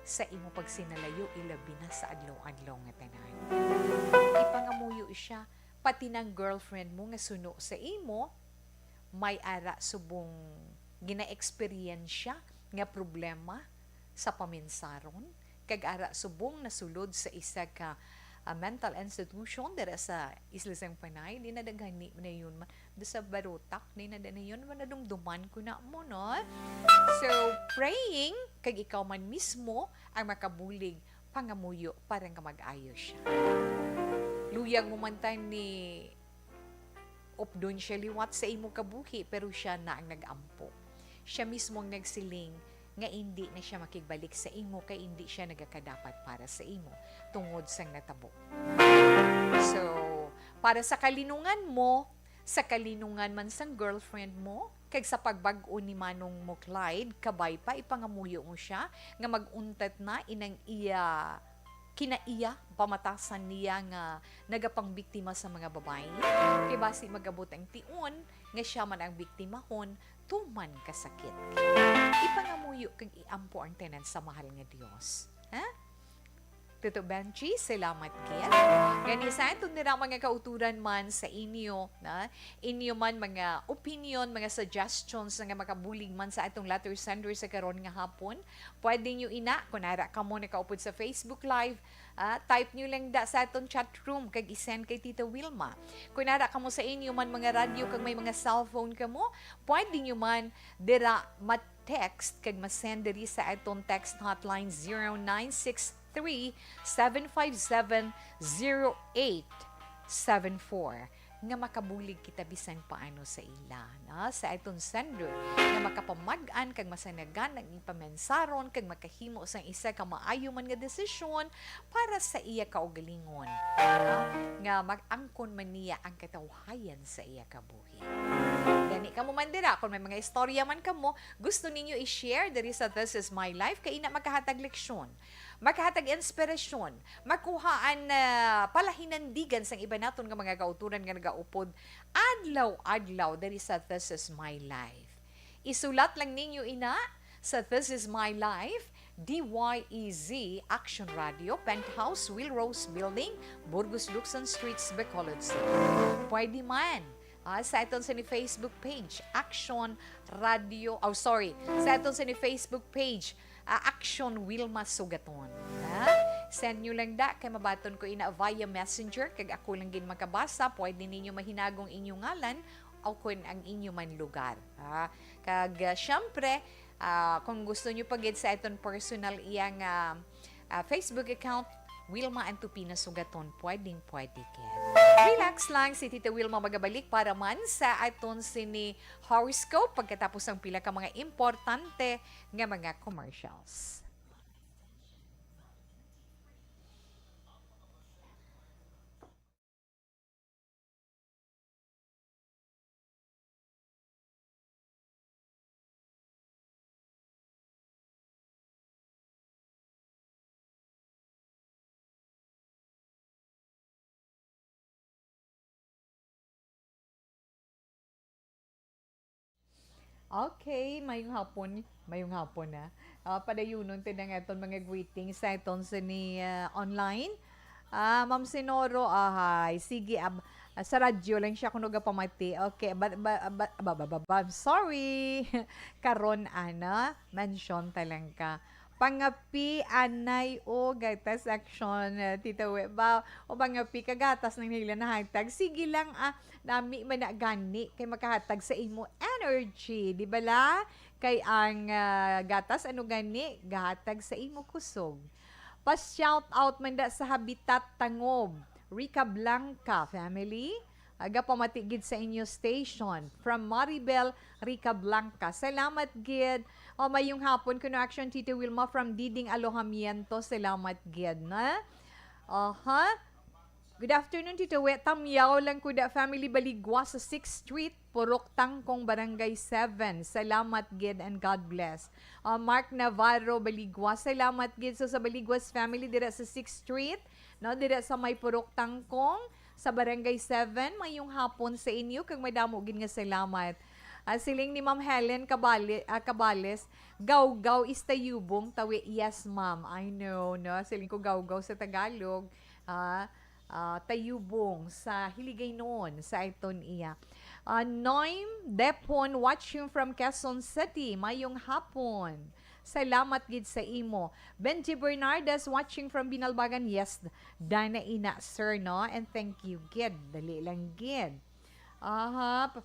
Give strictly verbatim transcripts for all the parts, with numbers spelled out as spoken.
sa imo pagsinalayo, ilabi na sa adlaw-adlaw nga tanan. Ipangamuyo siya, pati nang girlfriend mo nga suno sa imo, may ara subong gina-eksperyensya nga problema sa paminsaron, kag ara subong nasulod sa isa ka, ah, mental institution dira sa Isla sang Panay, di na da gani na yun ma-, do sa barutak, di na da na yun manadumduman ko na mo, no? So, praying, kag ikaw man mismo ang makabulig pangamuyo para nga mag-ayo siya. Luyag mo man tan ni updon siya liwat sa imo kabuhi, pero siya na ang nag-ampo. Siya mismo ang nagsiling nga indi na siya makigbalik sa imo kay indi siya nagakadapat para sa imo tungod sang natabo. So, para sa kalinungan mo, sa kalinungan man sang girlfriend mo, kag sa pagbag-o ni Manong mo Clyde, kabay pa ipangamuyo mo siya nga mag-untat na inang iya kinaiya, pamatasan niya nga nagapangbiktima sa mga babayi. Kay basi magabot ang tion nga siya man ang biktimahon tuman ka sakit. Ipangamuyo kag iampo ang tanan sa mahal nga Dios. Ha? Tito Benji, salamat gid. Gani sa aton nira mga kauturan man sa inyo, na inyo man mga opinion, mga suggestions nga makabulig man sa atong letter sender sa karon nga hapon, pwede nyo ina, kung ara kamo nakaupod sa Facebook Live, ah, type nyo lang da sa aton chat room kag i-send kay Tita Wilma. Kung ara kamo sa inyo man mga radyo kag may mga cellphone kamo, pwede nyo man dira mat-, text kag ma-send diri sa aton text hotline, zero nine six three, seven five seven, zero eight seven four, nga makabulig kita bisan paano sa ila, na sa aton sender, nga makapamag-an kag masanagan ang ipamensaron kag makahimo sang isa ka maayo man nga desisyon para sa iya kaugalingon, na nga mag-angkon man niya ang katawhayan sa iya kabuhi. Gani kamo man dira, kung may mga istorya man kamo gusto ninyo i-share diri sa This Is My Life, kay ina makahatag leksyon, makahatag inspirasyon, makuhaan na palahinandigan sang iba naton nga mga kauturan nga nagaupod adlaw-adlaw diri sa This Is My Life. Isulat lang ninyo ina sa This Is My Life, D Y E Z, Action Radio, Penthouse, Will Rose Building, Burgos, Luksan Streets, Bacolod City. Pwede man, ah, sa aton sa ni Facebook page, Action Radio, oh, sorry, sa aton sa ni Facebook page, ah, Action Wilma Sugaton. Ha? Send nyo lang da, kay mabaton ko ina via messenger, kag ako lang gid makabasa. Pwede ninyo mahinagong inyo ngalan o kun ang inyo man lugar. Ha? Kag, ah, syempre, ah, kung gusto nyo pa gid sa aton personal iyang, ah, ah, Facebook account, Wilma Antupina Sugaton, pwedeng pwede gid. Relax lang, si Tita Wilma magabalik para man sa aton sini horoscope pagkatapos ang pila ka mga importante nga mga commercials. Okay, mayong hapon. Mayong hapon na. Ah, padayunon ta ang aton mga greetings sa aton sini, ah, online. Ah, Ma'am Sinoro, ahay. Sige, ab-, ah, sa radyo lang siya kuno gapamati. Okay, ba, ba, ba, ba, ba, ba, ba, sorry. Karon, ana, mention ta lang ka. Pangapi, anay, o gatas action, ah, Tita We. Ba, o pangapi, kagatas nang nila nahatag. Sige lang, ah, nami man na gani, kay makahatag sa imo energy, di ba la? Kay ang, ah, gatas, ano gani, gahatag sa imo kusog. Pa-shout out man da sa Habitat Tangob, Rica Blanca family. Aga pamati gid sa inyo station. From Maribel Rica Blanca. Salamat gid. O, mayong hapon kuno action, Tito Wilma from Diding Alojamiento. Salamat gid, na? Aha. Good afternoon, Tito We. Tamyaw lang ko da family Baligwa sa sixth Street, Purok Tangkong, Barangay seven. Salamat gid and God bless. Ah, Mark Navarro Baligwa, salamat gid. So, sa Baligwa's family dira sa sixth Street, no, dira sa may Purok Tangkong, sa Barangay seven, mayong hapon sa inyo, kag madamo gid nga salamat. Ah, siling ni Ma'am Helen Cabali-, ah, Cabales, "Gawgaw is tayubong, tawi." Yes, ma'am. I know, no? Siling ko gawgaw sa Tagalog. Ah, ah, tayubong sa Hiligaynon, sa aton iya. Ah, Noim Depon, watching from Quezon City. Mayong hapon. Salamat gid sa imo. Benji Bernardes, watching from Binalbagan. Yes, dana ina, sir, no? And thank you gid. Dali lang gid. Aha. p-,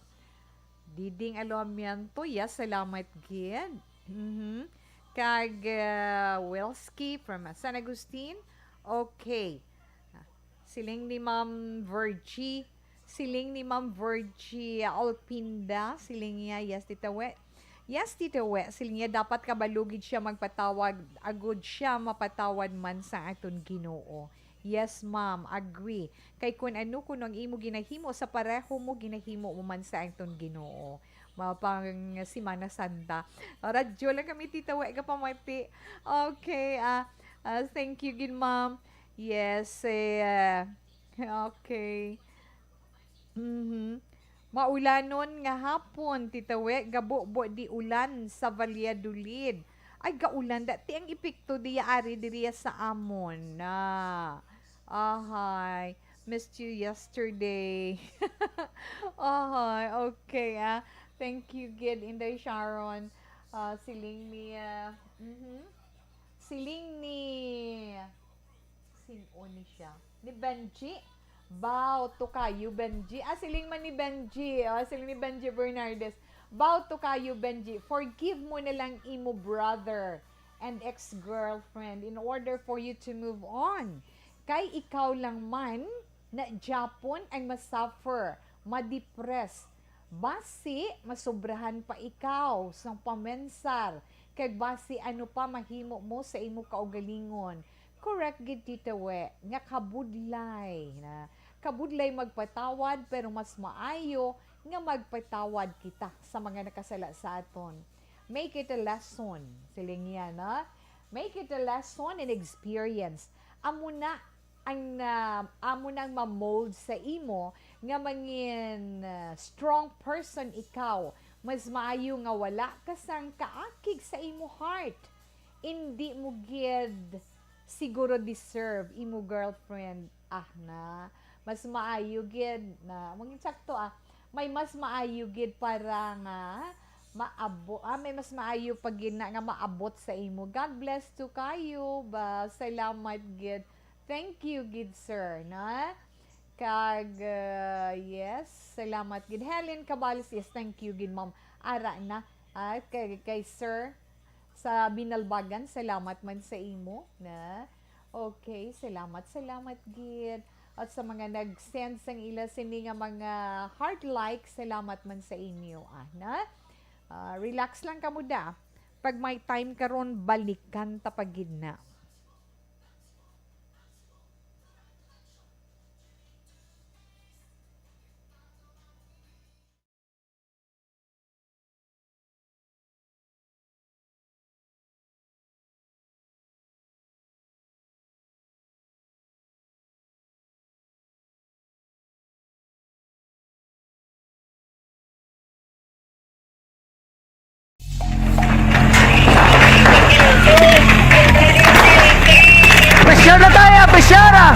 Diding Alomianto, yes, salamat gid. Mhm. Kag, uh, Welski from San Agustin. Okay. Siling ni Ma'am Virgie. Siling ni Ma'am Virgie Alpinda. Siling niya, yes, Tita We. Yes, Tita We. Siling niya, dapat kabalo gid siya magpatawad, agud siya mapatawad man sa aton Ginoo. Yes, ma'am. Agree. Kay kun ano kuno ang imo ginahimo sa pareho mo, ginahimo mo man sa aton Ginoo. Mao pang Semana Santa. Radyo lang kami, Tita We, gapamati. Okay, ah, ah, thank you gid, ma'am. Yes, eh, okay. Mhm. Maulanon nga hapon, Tita We, gabubo di ulan sa Valladolid. Ay, gaulan dati ang epekto diya ari diriya sa amon. Na. Ahay, missed you yesterday. Ahay, okay, ah. Thank you gid, Inday Sharon. Ah, siling ni, ah, mhm. Siling ni, sin-o ni siya? Ni Benji? Bow to kayo, Benji. Ah, siling man ni Benji. Ah, siling ni Benji Bernardes. Bow to kayo, Benji. Forgive mo na lang imo brother and ex-girlfriend in order for you to move on. Kay ikaw lang man na gyapon ang masuffer, madepress. Basi, masobrahan pa ikaw sang pamensar, kag basi ano pa mahimo mo sa imo kaugalingon. Correct gid, Tita We, nga kabudlay na. Kabudlay magpatawad, pero mas maayo nga magpatawad kita sa mga nakasala sa aton. Make it a lesson, siling niya, na? Make it a lesson and experience. Amo na ang, ah, amo nang ma-mold sa imo nga mangin, ah, strong person ikaw. Mas maayo nga wala ka sang kaakig sa imo heart. Indi mo gid siguro deserve imo girlfriend. Ah, na. Mas maayo gid na. Mangin sakto, ah. May mas maayo gid para nga maabo-, ah, may mas maayo pa gid na nga maabot sa imo. God bless to kayo ba. Salamat gid. Thank you gid, sir, na. Kag, uh, yes, salamat gid. Helen Cabales, yes, thank you gid, ma'am. Ara na. Ah, kay, kay sir sa Binalbagan, salamat man sa imo, na. Okay, salamat, salamat gid. At sa mga nag-send sang ila sini nga mga heart like, salamat man sa inyo, ah, na. Ah, relax lang kamo da. Pag may time karon, balikan ta pa gid na. Pressure na tayo, pressure ah!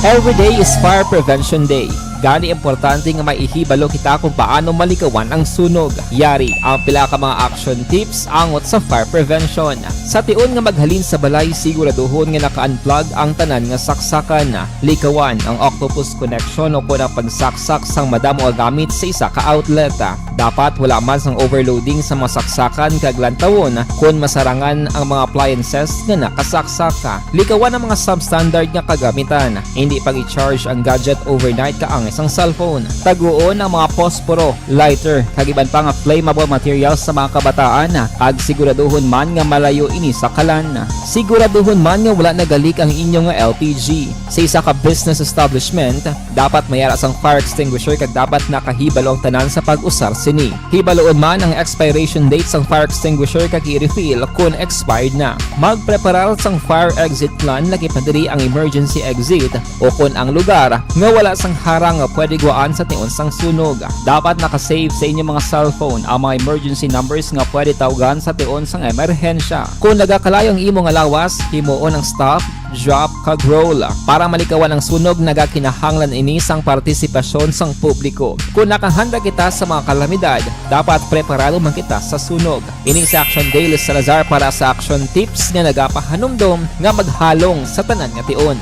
Every day is Fire Prevention Day. Gani, importante nga maihibalo kita kung paano malikawan ang sunog. Yari ang pila ka mga action tips angot sa fire prevention. Sa tion nga maghalin sa balay, siguraduhon nga naka-unplug ang tanan nga saksakan. Likawan ang octopus connection o kon ang pagsaksak sang madamo nga gamit sa isa ka outlet. Dapat wala man sang overloading sa mga saksakan kag lantawon kon masarangan ang mga appliances nga nakasaksak. Likawan ang mga substandard nga kagamitan. Hindi pag-i-charge ang gadget overnight ka ang Isang cellphone. Taguon ang mga posporo, lighter, kag iban pa nga flammable materials sa mga kabataan, kag siguraduhon man nga malayo ini sa kalan. Siguraduhon man nga wala nagalik ang inyo nga L P G. Sa isa ka business establishment, dapat may ara sang fire extinguisher kag dapat nakahibalo ang tanan sa pag-usar sini. Hibaluon man ang expiration date sang fire extinguisher kag i-refill kon expired na. Magpreparar sang fire exit plan, labi pa diri ang emergency exit, o kon ang lugar nga wala sang harang nga pwede guwaan sa tion sang sunog. Dapat naka-save sa inyo mga cellphone ang mga emergency numbers nga pwede tawgan sa tion sang emerhensya. Kung nagakalayo ang imo nga lawas, himuon ang stop, drop, kag roll. Para malikawan ang sunog, nagakinahanglan ini sang partisipasyon sang publiko. Kung nakahanda kita sa mga kalamidad, dapat preparado man kita sa sunog. Ini si Action Daily Salazar para sa Action Tips nga nagapahanumdom nga maghalong sa tanan nga tion.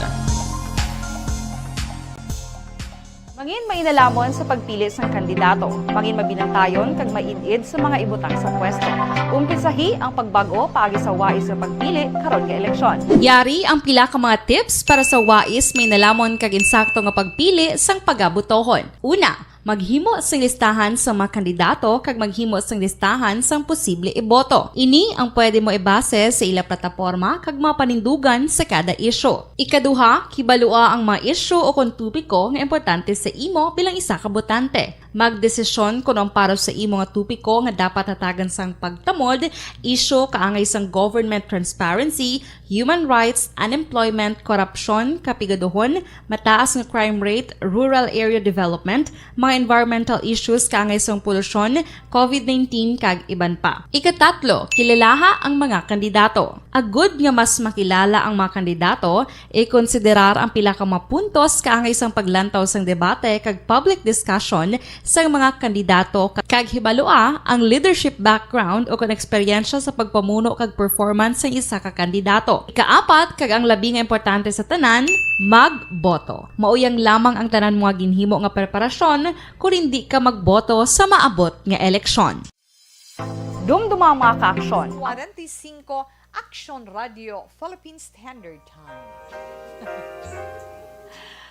Mangin mainalamon sa pagpili sang kandidato. Mangin mabinantayon kag maid-id sa mga ibutang sa pwesto. Umpisahi ang pagbag-o paagi sa wais nga pagpili karon nga eleksyon. Yari ang pila ka mga tips para sa wais, mainalamon kag insakto nga pagpili sang pagabotohon. Una, maghimo sing listahan sa mga kandidato kag maghimo sing listahan sang posible iboto. Ini ang pwede mo ibase sa ila plataporma kag mga panindugan sa kada isyu. Ikaduha, kibalua ang mga isyu o kon topiko nga importante sa imo bilang isa ka botante. Magdesisyon kon ang para sa imo nga topiko nga dapat hatagan sang pagtamod, isyu kaangay sang government transparency, human rights, unemployment, korupsyon, kapigaduhon, mataas nga crime rate, rural area development, mga environmental issues kaangay sang polusyon, covid nineteen, kag iban pa. Ikatatlo, kilalaha ang mga kandidato. Agud nga mas makilala ang mga kandidato, ikonsiderar ang pila ka mga puntos kaangay sang paglantaw sang debate kag public discussion sang mga kandidato, kag hibalua ang leadership background o kon eksperyensya sa pagpamuno kag performance sang isa ka kandidato. Ikaapat, kag ang labi nga importante sa tanan, magboto. Mauyang lamang ang tanan mo nga ginhimo nga preparasyon kon indi ka magboto sa maabot nga eleksyon. Dumduma ang mga kaaksyon. Kwarenta y cinco, Action Radio, Philippine Standard Time.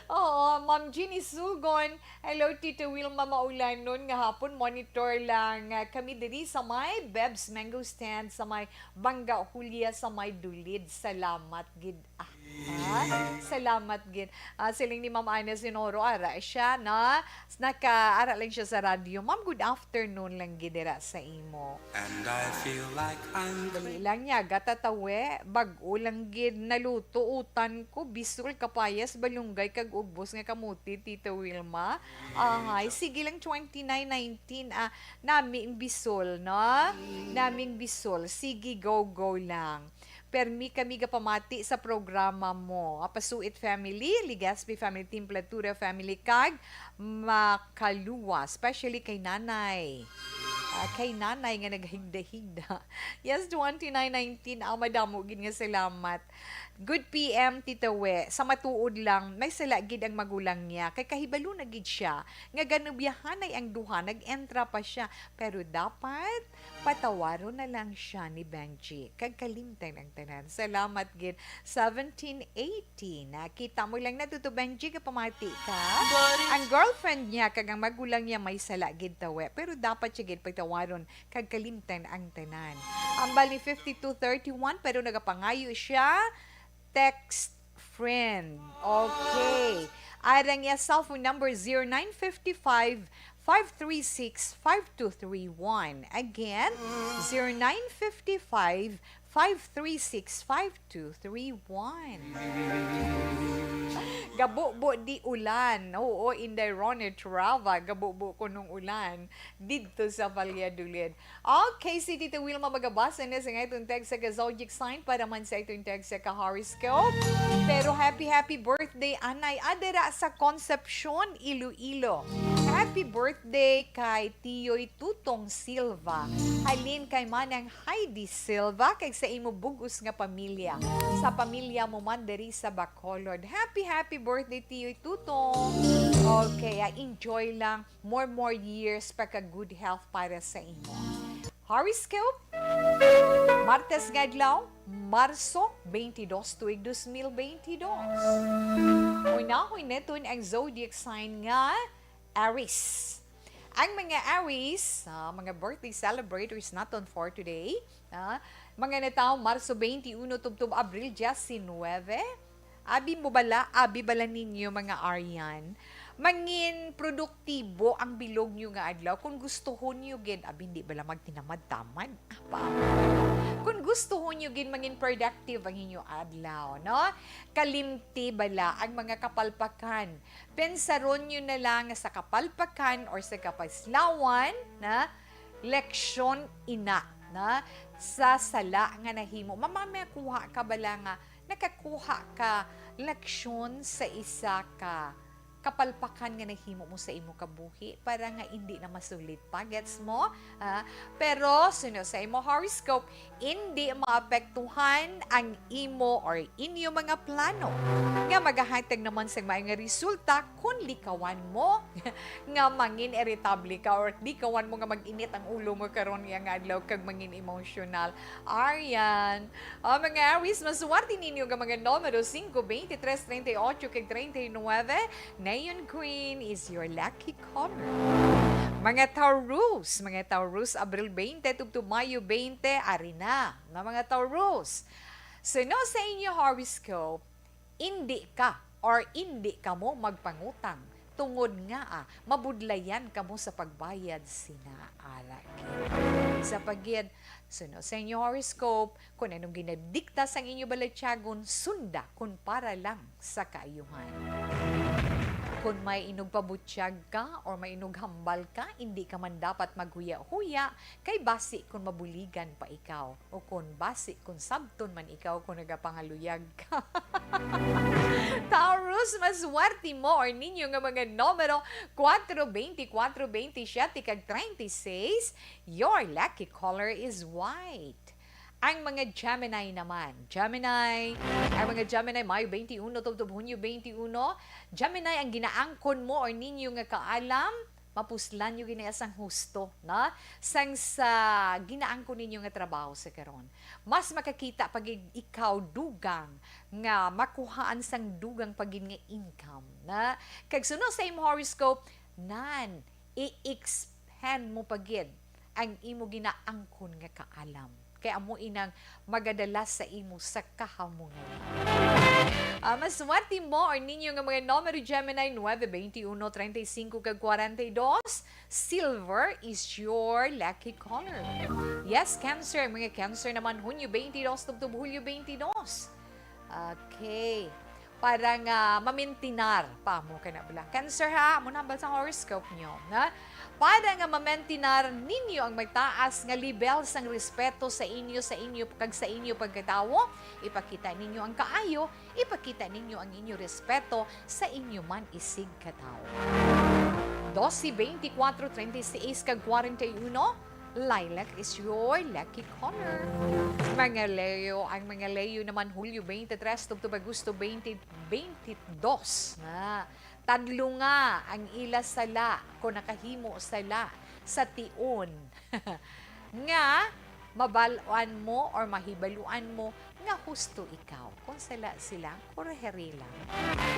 Oo, Ma'am Jeannie Sugon. Hello, Tito Wilma. Maulanon nga hapon. Monitor lang, ah, kami diri sa may Beb's Mango Stand, sa may Bangga Julia, sa may Dulid. Salamat gid. Ah, ha? Salamat gid. Ah, siling ni Ma'am Ana Sinoro, ara siya na, naka-ara lang siya sa radyo. Ma'am, good afternoon lang gid dira sa imo. And I feel like I'm Dali lang niya, gatatawe, bag-o lang gid naluto, utan ko, bisol, kapayas, balunggay, kag ugbos nga kamote, Tita Wilma. Ahay, sige lang, twenty-nine nineteen, ah, nami ang bisol, no? Nami ang bisol. Sige, go, go lang. Permi kami gapamati sa programa mo. Apasuit family, Legaspi family, Team Platura family, kag Makalua, especially kay Nanay. Ah, kay Nanay nga naghigda-higda. Yes, twenty-nine nineteen, ah, madamo gid nga salamat. Good P M, Tita We. Sa matuod lang, may sala gid ang magulang niya. Kay kahibalo na gid siya nga ganobyahanay ang duha, nag-entra pa siya. Pero dapat patawaron na lang siya ni Benji, kag kalimtan ang tanan. Salamat gid. Seventeen eighteen. Nakita mo lang na, Tito Benji, gapamati ka. Ang girlfriend niya kag ang magulang niya may sala gid, Tawe, pero dapat siya gid patawaron kag kalimtan ang tanan. Ambal ni fifty-two thirty-one, pero nagapangayo siya, text friend. Okay. Arang iya cellphone number, zero nine five five, five three six, five two three one. Again, zero nine five five, five three six, five two three one. Gabubo di ulan. Oo, Inday Ronnie Trava, gabubo kunong ulan didto sa Valladolid. Okay, si Tita Wilma magabasa na sa nga itong text sa Gazogic sign para man sa itong text sa ka-horoscope. Pero happy, happy birthday, anay, adira sa Concepcion, Iloilo. Happy birthday kay Tiyoy Tutong Silva. Halin kay Manang Heidi Silva, kag sa imo bug-os nga pamilya. Sa pamilya mo man diri sa Bacolod. Happy, happy birthday, Tiyoy Tutong. Okay, ah, enjoy lang. More, more years pa ka good health para sa imo. Horoscope, Martes nga adlaw, Marso twenty-dos, tuig dos mil twenty-dos. Unahon naton ang zodiac sign nga Aries. Ang mga Aries, ah, mga birthday celebrators naton for today, ah, mga natawo Marso twenty-uno tubtob Abril diecinuebe, abi mo bala, abi bala ninyo, mga Arian, mangin produktibo ang bilog nyo nga adlaw kung gustuhon nyo gid, abi, hindi bala magtinamad-tamad. Apa? Kung gustuhon nyo gid mangin productive ang inyo adlaw, no? Kalimti bala ang mga kapalpakan. Pensaron nyo na lang nga sa kapalpakan or sa kapaslawan na leksyon ina na sa sala nga nahimo. Mamamakuha ka bala nga nakakuha ka leksyon sa isa ka kapalpakan nga nahimo mo sa imo kabuhi para nga indi na masulit pa. Gets mo? Ah, pero suno sa imo horoscope, indi maapektuhan ang imo or inyo mga plano nga magahatag naman sang maayong nga resulta kon likawan mo nga mangin-iritable ka or likawan mo nga mag-init ang ulo mo karon nga adlaw kag mangin-emosyonal. Arian, ang mga Aries, maswerte ninyo nga mga numero singko, twenty-tres, treinta y ocho, kag treinta y nuebe. Neon green is your lucky color. Mga Taurus, mga Taurus, Abril twenty tubtob Mayo twenty, ari na, nga mga Taurus. Suno sa inyo horoscope, indi ka or indi kamo magpangutang tungod nga, ah, mabudlayan kamo sa pagbayad sina. Ara gid. Sa pagid, suno sa inyo horoscope, kon anong ginadikta sang inyo balatyagon, sunda kon para lang sa kaayuhan. Kon may inugpabutyag ka or may inughambal ka, indi ka man dapat maghuya-huya, kay basi kon mabuligan pa ikaw, o kon basi kon sabton man ikaw kon nagapangaluyag ka. Taurus, maswerte mo or ninyo nga mga numero kuwatro, twenty-kuwatro, twenty-siyete, kag treinta y seis. Your lucky color is white. Ang mga Gemini naman. Gemini, ang mga Gemini, Mayo twenty-uno tubtob Hunyo twenty-uno. Gemini, ang ginaangkon mo or ninyo nga kaalam, mapuslan nyo gid na sang husto, na? Sang sa ginaangkon ninyo nga trabaho sa karon. Mas makakita pa gid ikaw dugang nga makuhaan sang dugang pa gid nga income, na? Kag suno sa imo horoscope, nan, i-expand mo pa gid ang imo ginaangkon nga kaalam. Kay amo inang magadala sa imo sa kahamongayan. Ah, maswerte mo or ninyo nga mga numero, Gemini, nuebe, twenty-uno, treinta y cinco, kag kwarenta y dos. Silver is your lucky color. Yes, Cancer. Mga Cancer naman, Hunyo twenty-dos tubtob Hulyo twenty-dos. Okay. Para nga mamentinar pa mo ka na bala. Cancer ha, mo nambal sa horoscope nyo, na? Para nga mamentinar ninyo ang magtaas nga level sang respeto sa inyo, sa inyo, kag sa inyo pagkatawo, ipakita ninyo ang kaayo, ipakita ninyo ang inyo respeto sa inyo man isig katawo. Doce, veinticuatro, treinta y seis, kag kwarenta y uno. Lilac is your lucky color. Mga Leo, ang mga Leo naman, Hulyo twenty-three tubtob Agosto twenty twenty-two, na tadlunga ang ila sala kon nakahimo sala sa tion nga mabal-an mo or mahibaluan mo nga husto ikaw. Kung sala sila, koreheri lang,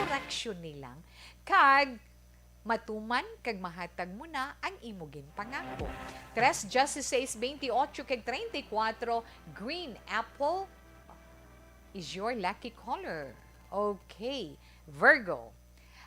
koreksyon nilang, kag matuman kag mahatag mo na ang imo ginpangako. Tres, dieciséis, veintiocho, kag treinta y cuatro, green apple is your lucky color. Okay, Virgo.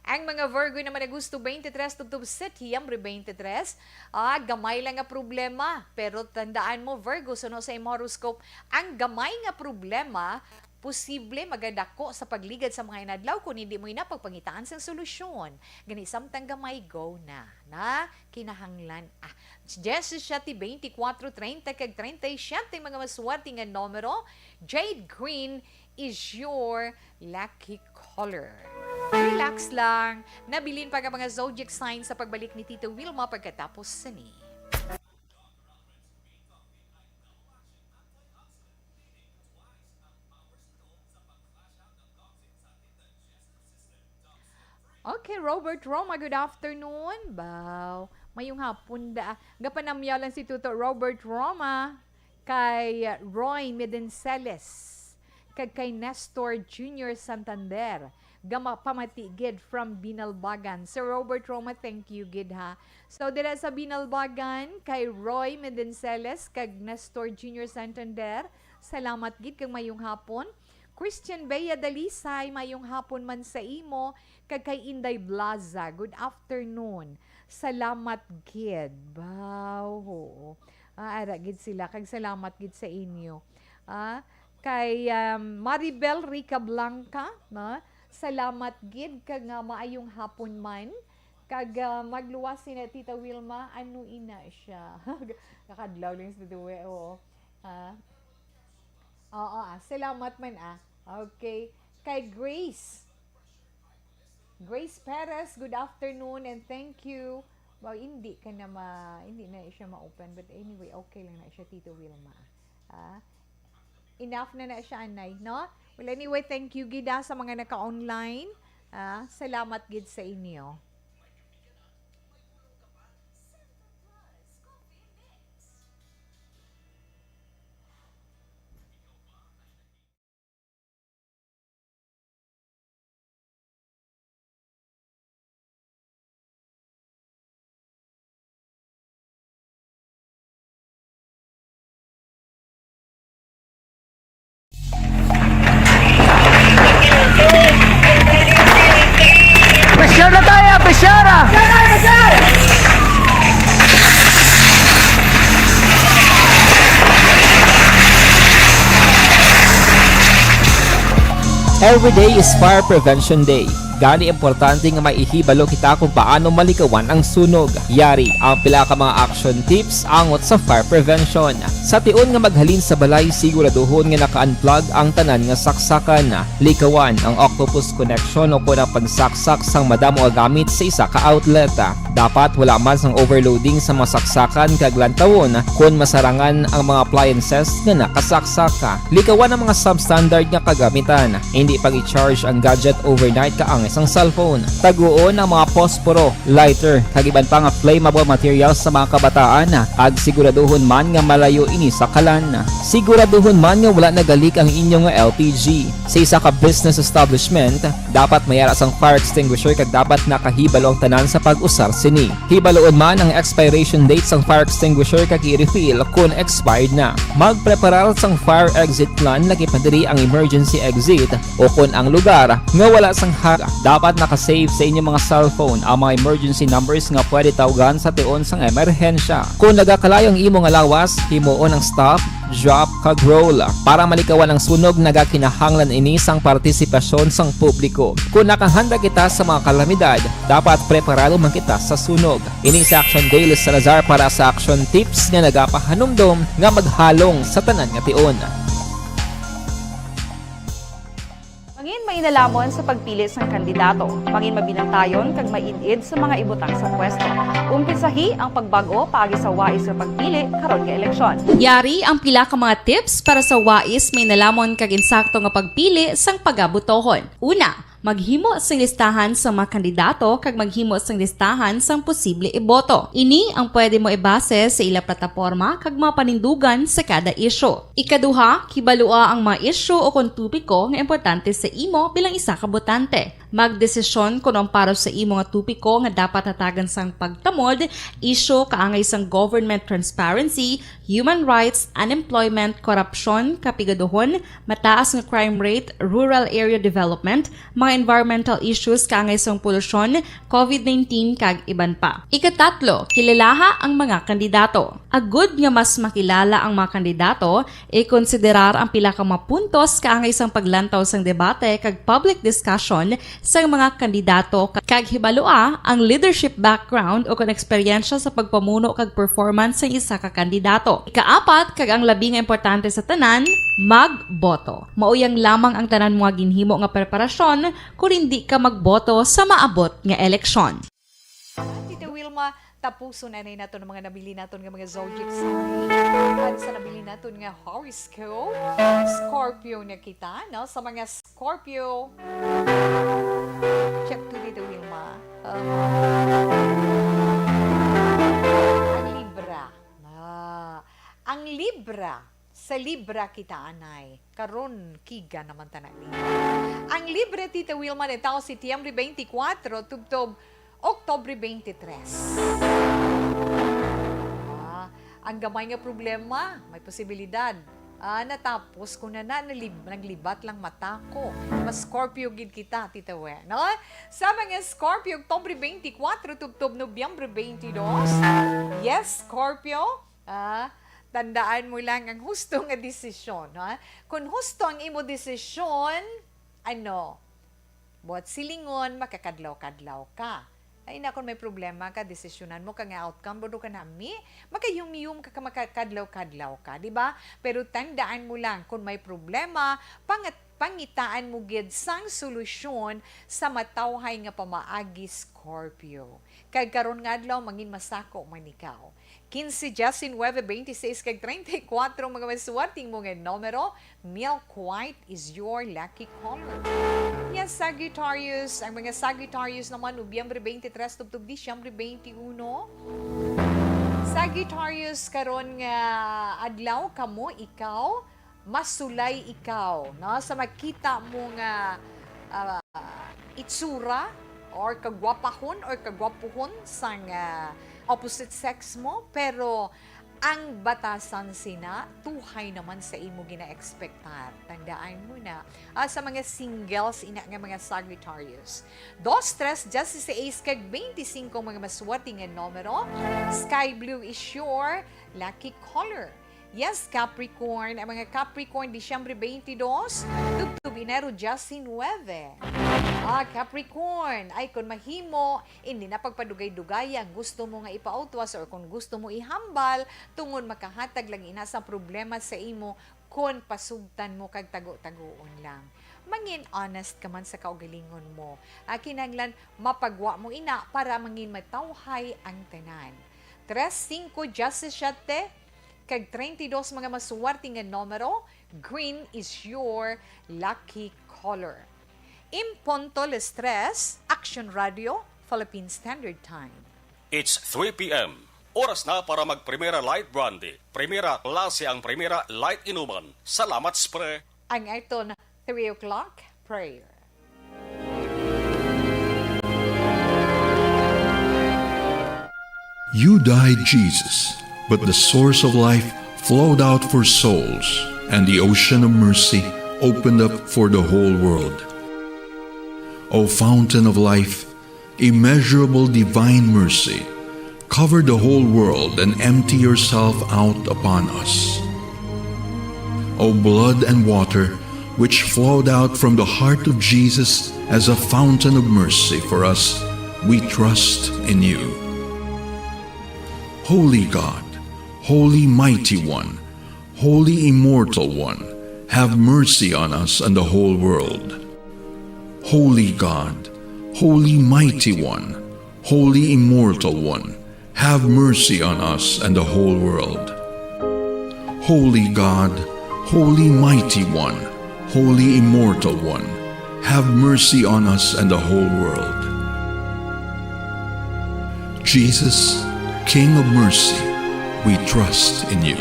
Ang mga Virgo naman, Agosto twenty-three tubtob Setyembre twenty-three, ah, gamay lang nga problema. Pero tandaan mo, Virgo, suno sa imong horoscope, ang gamay nga problema posible magadako sa pagligad sa mga inadlaw kon hindi mo ina pagpangitaan sang solusyon. Gani, samtang gamay, go na, na kinahanglan. Ah, diecisiete, veinticuatro, treinta, kag treinta y siete, mga maswerte nga numero. Jade green is your lucky color. Relax lang. Nabilin pa ka mga zodiac sign sa pagbalik ni Tita Wilma pagkatapos sini. Okay, Robert Roma, good afternoon. Baw, mayong hapon da. Gapanamyaw lang si Tuto Robert Roma. kay Roy Medenceles, kag kay Nestor Junior Santander. Gama pamati gid from Binalbagan. Sir Robert Roma, thank you gid, ha. So, dira sa Binalbagan, kay Roy Medenceles kag Nestor Junior Santander, salamat gid kag mayong hapon. Christian Bea Dalisay, mayong hapon man sa imo, kag kay Inday Blaza, good afternoon. Salamat gid. Wow, oo. Ah, ara gid sila, kag salamat gid sa inyo. Ah, kay, um, Maribel Rica Blanca, no? Salamat gid, kag nga maayong hapon man. Kag, ah, magluwas si na Tita Wilma, ano ina siya? Kakadlaw lang sa duwe, oo. Ah. Oo, ah, salamat man, ah. Okay. Kay Grace. Grace Perez, good afternoon and thank you. Well, hindi ka na ma-, hindi na siya ma-open, but anyway, okay lang na siya, Tito Wilma. Ah, enough na na siya, anay, no? Well, anyway, thank you gid, ah, sa mga naka-online. Ah, salamat gid sa inyo. Pressure na tayo, pressure na! Every day is Fire Prevention Day. Gani, importante nga may ihibalo kita kung paano malikawan ang sunog. Yari ang pila ka mga action tips angot sa fire prevention. Sa tion nga maghalin sa balay, siguraduhon nga naka-unplug ang tanan nga saksakan. Likawan ang octopus connection o kon ang pagsaksak sang madamo nga gamit sa isa ka outlet. Dapat wala man sang overloading sa mga saksakan kag lantawon kon masarangan ang mga appliances nga nakasaksak. Likawan ang mga substandard nga kagamitan. Hindi pag-i-charge ang gadget overnight kaangay sang cellphone. Taguon ang mga posporo, lighter, kag iban pa nga flammable materials sa mga kabataan, kag siguraduhon man nga malayo ini sa kalan. Siguraduhon man nga wala nagalik ang inyo nga L P G. Sa isa ka business establishment, dapat may ara sang fire extinguisher kag dapat nakahibalo ang tanan sa pag-usar sini. Hibaluon man ang expiration date sang fire extinguisher kag i-refill kon expired na. Magpreparar sang fire exit plan, laki pa diri ang emergency exit o kon ang lugar nga wala sang harang. Dapat naka-save sa inyo mga cellphone ang mga emergency numbers nga pwede tawgan sa tion sang emerhensya. Kon nagakalayo ang imo nga lawas, himuon ang stop, drop, kag roll. Para malikawan ang sunog, nagakinahanglan ini sang partisipasyon sang publiko. Kon nakahanda kita sa mga kalamidad, dapat preparado man kita sa sunog. Ini si Action Daily Salazar para sa Action Tips nga nagapahanumdom nga maghalong sa tanan nga tion. Mangin mainalomon sa pagpili sang kandidato. Mangin mabinantayon kag maid-id sa mga ibutang sa pwesto. Umpisahi ang pagbag-o paagi sa wais nga pagpili karon nga eleksyon. Yari ang pila ka mga tips para sa wais, mainalomon kag insakto nga pagpili sang pagabotohon. Una, maghimo sing listahan sa mga kandidato kag maghimo sing listahan sang posible iboto. Ini ang pwede mo ibase sa ila plataporma kag mga panindugan sa kada isyu. Ikaduha, kibalua ang mga isyu o kon topiko nga importante sa imo bilang isa ka botante. Magdesisyon kon ang para sa imo nga topiko nga dapat hatagan sang pagtamod, isyu kaangay sang government transparency, human rights, unemployment, korupsyon, kapigaduhon, mataas nga crime rate, rural area development, mga environmental issues kaangay sang polusyon, covid nineteen, kag iban pa. Ikatatlo, kilalaha ang mga kandidato. Agud nga mas makilala ang mga kandidato, ikonsiderar ang pila ka mga puntos kaangay sang paglantaw sang debate kag public discussion sang mga kandidato, ka-, kag hibalua ang leadership background o kon eksperyensya sa pagpamuno kag performance sang isa ka kandidato. Ikaapat, kag ang labi nga importante sa tanan, magboto. Mao yang lamang ang tanan mo nga ginhimo nga preparasyon kon indi ka magboto sa maabot nga eleksyon. Tita Wilma, tapuson anay naton ang mga nabilin naton nga mga zodiac sign. At sa nabilin naton nga horoscope, Scorpio na kita, no? Sa mga Scorpio, check to, Tita Wilma. Um, ang Libra. Ah, ang Libra, Sa Libra kita, anay. Karon, kiga naman ta na ni. Ang Libra, Tita Wilma, natawo Setyembre twenty-four, tubtob Oktobre twenty-three. Ah, ang gamay nga problema, may posibilidad. Ah, natapos ko na na, nalib-, naglibat lang mata ko. Mas Scorpio gid kita, Tita We, no? Sa mga Scorpio, Oktobre twenty-four, tubtob Nobyembre twenty-two. Yes, Scorpio. Ah, tandaan mo lang ang husto nga desisyon, ha? Kung husto ang imo desisyon, ano, buhat silingon, makakadlaw-kadlaw ka. Ay na, kung may problema ka, desisyonan mo ka nga outcome, bodo ka nami, makayumyum ka, ka makakadlaw-kadlaw ka, di ba? Pero tandaan mo lang, kung may problema, pangat-, pangitaan mo gid sang solusyon sa matawhay nga pamaagi, Scorpio. Kag karon nga adlaw, mangin masako man ikaw. Quince, diecinuebe, veintiséis, kag treinta y cuatro ang mga maswerte mo nga numero. Milk white is your lucky color. Yes, Sagittarius. Ang mga Sagittarius naman, Nobyembre twenty-three tubtob Disyembre twenty-uno. Sagittarius, karon nga adlaw, kamo, ikaw, masulay ikaw, no? Sa makita mo nga, ah, itsura or kagwapahon or kagwapuhon sang, ah, opposite sex mo, pero ang batasan sina, tuhay naman sa imo gina-expectar. Tandaan mo na, ah, sa mga singles, ina nga mga Sagittarius. Dos, tres, dieciséis, kag twenty-cinco mga maswerte nga numero. Sky blue is your lucky color. Yes, Capricorn. Ang mga Capricorn, Disyembre twenty-dos, tubtob Enero diecinuebe. Ah, Capricorn, ay, kung mahimo, hindi na pagpadugay-dugay ang gusto mo nga ipautwas or kung gusto mo ihambal, tungod makahatag lang ina sa problema sa imo kon pasugtan mo kag tago-tagoon lang. Mangin honest ka man sa kaugalingon mo. Ah, kinahanglan mapagwa mo ina para mangin matawhay ang tanan. Tres, singko, diecisiete, kag treinta y dos mga maswerte nga numero, green is your lucky color. En punto las tres, Action Radio, Philippine Standard Time. It's three p.m. Oras na para mag Primera Light Brandy. Primera klase ang Primera Light Inuman. Salamat, Spre. Ang aton three o'clock prayer. You died, Jesus, but the source of life flowed out for souls, and the ocean of mercy opened up for the whole world. O fountain of life, immeasurable divine mercy, cover the whole world and empty yourself out upon us. O blood and water, which flowed out from the heart of Jesus as a fountain of mercy for us, we trust in you. Holy God, Holy Mighty One, Holy Immortal One, have mercy on us and the whole world. Holy God, Holy Mighty One, Holy Immortal One, have mercy on us and the whole world. Holy God, Holy Mighty One, Holy Immortal One, have mercy on us and the whole world. Jesus, King of mercy, we trust in you.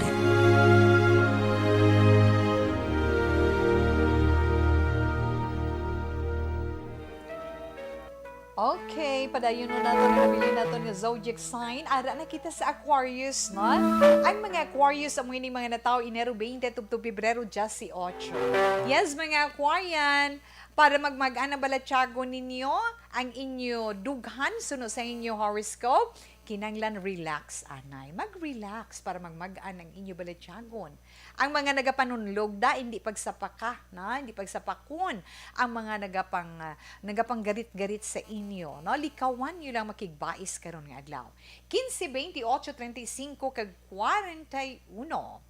Okay, padayon na naton ang napili naton nga zodiac sign. Ara na kita sa Aquarius, no? Ang mga Aquarius, amo ini mga natawo Enero twenty tubtob Pebrero dieciocho. Yes, mga Aquarian, para magmag-an ang balatyagon ninyo, ang inyo dughan suno sa inyo horoscope, kinahanglan relax, anay. Mag-relax para magmag-an ang inyo balatyagon. Ang mga nagapanunlog da, hindi pagsapaka, na, hindi pagsapakon ang mga nagapang, ah, nagapanggarit-garit sa inyo, no? Likawan niyo lang makigbais karon nga adlaw. Quince, veintiocho, treinta y cinco, kag kwarenta y uno.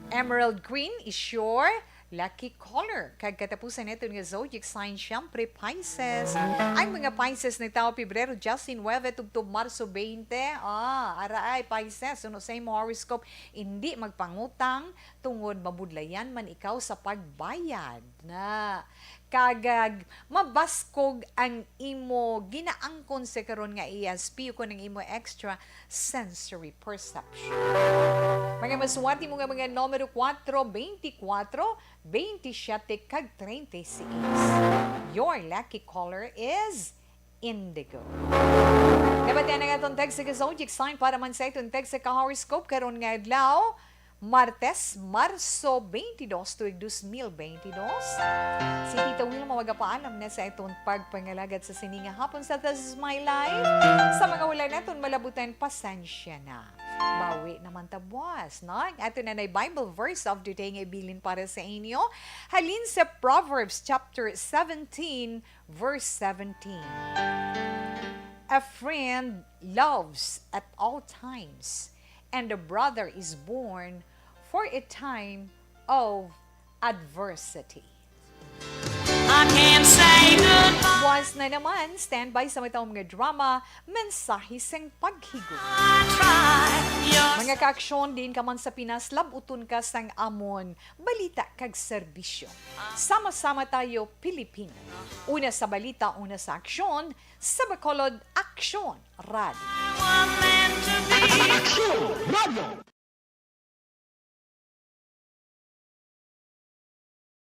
Emerald green is your lucky color. Kag katapusan naton nga zodiac sign, syempre, Pisces. Ang mga Pisces natawo Pebrero diecinuebe tubtob Marso twenty. Ah, araay, Pisces, suno sa imo horoscope, hindi magpangutang tungod mabudlayan man ikaw sa pagbayad. Na, Kag, ah, mabaskog ang imo ginaangkon sa karon nga E S P, o kon ang imo extra sensory perception. Mga masuwat mo nga mga numero kuwatro, beintikwatro, beintisiyete, kag treinta y seis. Your lucky color is indigo. Nabatian ang aton text sa Zodiac Sign para man sa aton text sa ka-horoscope karon nga adlaw, Martes, Marso twenty-two, tuig dos mil beintidos. Si Tita Wilma magapaalam na sa aton pagpangalagad sa sini nga hapon sa This Is My Life. Sa mga wala naton malabutan, pasensya na. Bawi naman ta buwas, no? Ang aton na Bible verse of the day nga ibilin para sa inyo. Halin sa Proverbs chapter seventeen, verse seventeen. A friend loves at all times, and a brother is born for a time of adversity. I can't say goodbye. Buwas na naman, standby sa matawag nga drama, Mensahe sang Paghigot. I try. Your Mga kaaksyon, diin ka man sa Pinas, labuton ka sang amon balita kag serbisyo. Sama-sama tayo, Pilipino. Una sa balita, una sa aksyon, sa Bacolod Aksyon Radio. were meant to be. Aksyon Radio!